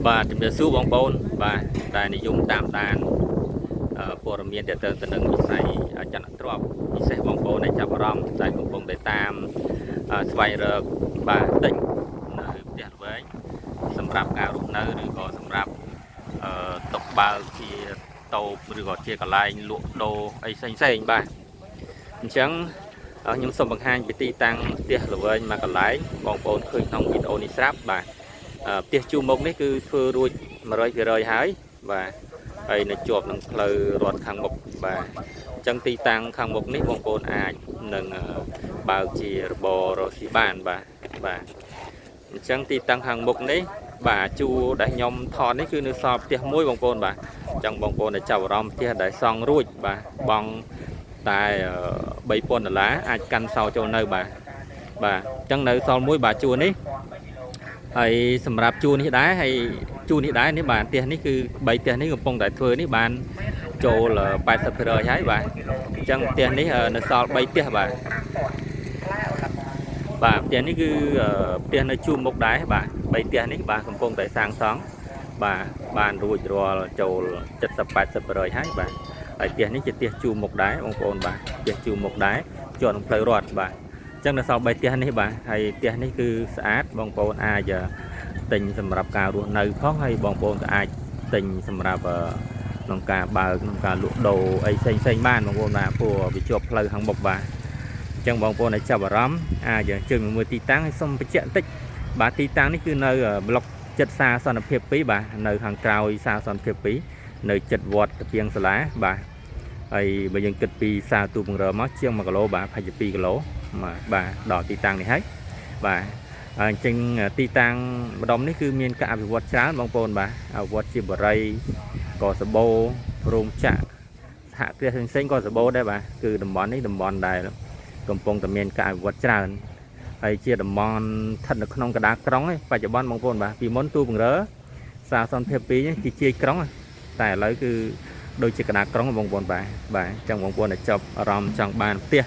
បាទជំរាបសួរបងប្អូនបាទដែលនិយមតាមដានព័ត៌មានទាក់ទងទៅនឹងវិស័យអចលនទ្រព្យពិសេសបងប្អូនដែលចាប់អារម្មណ៍ដែលកំពុងតែតាមស្វែងរកបាទទិញនៅផ្ទះល្វែងសម្រាប់ការរស់នៅឬក៏សម្រាប់ទុកបើកជាតូបឬក៏ជាកន្លែងលក់ដូរអីផ្សេងផ្សេងៗបាទអញ្ចឹងខ្ញុំសូមបង្ហាញពីទីតាំងផ្ទះល្វែងមួយកន្លែងបងប្អូនឃើញក្នុងវីដេអូនេះស្រាប់បាទ ផ្ទះជួរមុខនេះគឺធ្វើរួច100%ហើយបាទហើយនៅជាប់នឹងផ្លូវរត់ខាងមុខបាទអញ្ចឹងទីតាំងខាងមុខនេះបងប្អូនអាចនឹងបើកជារបររកស៊ីបានបាទបាទអញ្ចឹងទីតាំងខាងមុខនេះបាទជួរដែលខ្ញុំថតនេះគឺនៅសល់ផ្ទះមួយបងប្អូនបាទអញ្ចឹងបងប្អូនដែលចាប់អារម្មណ៍ផ្ទះដែលសង់រួចបាទបង់តែ3000ដុល្លារអាចកាន់សោចូលនៅបាទបាទអញ្ចឹងនៅសល់មួយបាទជួរនេះ ហើយសម្រាប់ជួរនេះដែរហើយជួរនេះដែរនេះបាទផ្ទះនេះគឺ3ផ្ទះនេះកំពុងតែធ្វើនេះបានចូល80%ហើយបាទអញ្ចឹងផ្ទះនេះនៅសល់3ផ្ទះបាទបាទផ្ទះនេះគឺផ្ទះនៅជួរមុខដែរបាទ3ផ្ទះនេះបាទកំពុងតែសាងសង់បាទបានរួចរាល់ចូល70 80%ហើយបាទហើយផ្ទះនេះជាផ្ទះជួរមុខដែរបងប្អូនបាទផ្ទះជួរមុខដែរជាប់នឹងផ្លូវរដ្ឋបាទអញ្ចឹងនៅសល់3ផ្ទះនេះបាទហើយផ្ទះនេះគឺស្អាតបងប្អូនអាច ទិញសម្រាប់ការរស់នៅផងហើយបងប្អូនក៏អាចទិញសម្រាប់ក្នុងការបើកក្នុងការលក់ដូរអីផ្សេងផ្សេងៗបានបងប្អូនបាទព្រោះវាជាប់ផ្លូវខាងមុខបាទអញ្ចឹងបងប្អូនដែលចាប់អារម្មណ៍អាចអញ្ជើញមកមើលទីតាំងឲ្យសូមបញ្ជាក់បន្តិចបាទទីតាំងនេះគឺនៅប្លុកចិត្តសាសន្តិភាព2បាទនៅខាងក្រោយសាសន្តិភាព2នៅចិត្តវត្តតាពីងសាលាបាទហើយបើយើងគិតពីសាទូបង្រើមកជាង1គីឡូបាទ22គីឡូបាទបាទដល់ទីតាំងនេះហើយបាទ អញ្ចឹងទីតាំងម្ដុំនេះគឺមានការអភិវឌ្ឍច្រើនបងប្អូនបាទអភិវឌ្ឍជាបរិយកសបោរោងចក្រសហគ្រាសផ្សេងៗក៏សបោដែរបាទគឺតំបន់នេះតំបន់ដែលកំពុងតែមានការអភិវឌ្ឍច្រើនហើយជាតំបន់ស្ថិតនៅក្នុងកណ្ដាលក្រុងឯងបច្ចុប្បន្នបងប្អូនបាទពីមុនទូបង្រើសាសន្តិភាព2នេះជាជាយក្រុងតែឥឡូវគឺដូចជាកណ្ដាលក្រុងបងប្អូនបាទបាទអញ្ចឹងបងប្អូនដែលចាប់អារម្មណ៍ចង់បានផ្ទះ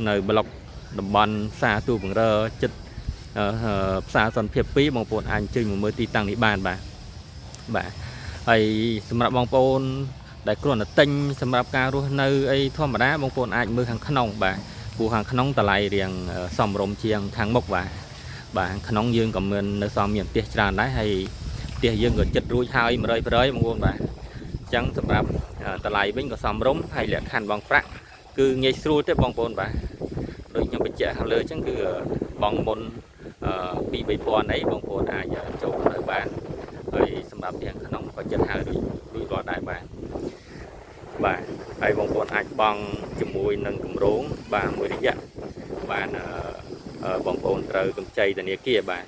នៅប្លុកតំបន់ផ្សារទូបង្រើចិត្ត ផ្សារសន្តិភាព2បងប្អូនអាចអញ្ជើញមកមើលទីតាំងនេះបានបាទបាទហើយសម្រាប់បងប្អូនដែលគ្រាន់តែទិញសម្រាប់ការរស់នៅអីធម្មតាបងប្អូនអាចមើលខាងក្នុងបាទព្រោះខាងក្នុងតម្លៃរៀងសមរម្យជាងខាងមុខបាទបាទខាងក្នុងយើងក៏មាននៅសមមានផ្ទះច្រើនដែរហើយផ្ទះយើងក៏ចិត្តរួចហើយ100%បងប្អូនបាទអញ្ចឹងសម្រាប់តម្លៃវិញក៏សមរម្យហើយលក្ខខណ្ឌបងប្រាក់គឺងាយស្រួលទេបងប្អូនបាទដូចខ្ញុំបញ្ជាក់ខាងលើអញ្ចឹងគឺបងមុន 2 3000អីបងប្អូនអាចចូលនៅបានហើយសម្រាប់ទាំងក្នុងក៏ចិត្តហើយរួចរួចរាល់ដែរបាទបាទហើយបងប្អូនអាចបង់ជាមួយនឹងគម្រោងបាទមួយរយៈបានបងប្អូនត្រូវកម្ចីធនាគារបាទ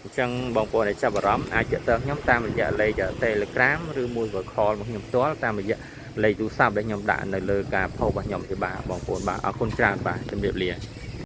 អញ្ចឹងបងប្អូនដែលចាប់អារម្មណ៍អាចទាក់ទងខ្ញុំតាមរយៈលេខ Telegram ឬមួយក៏ call មកខ្ញុំផ្ទាល់តាមរយៈលេខទូរស័ព្ទដែលខ្ញុំដាក់នៅលើការផុសរបស់ខ្ញុំទេបាទបងប្អូនបាទអរគុណច្រើនបាទជំរាបលា។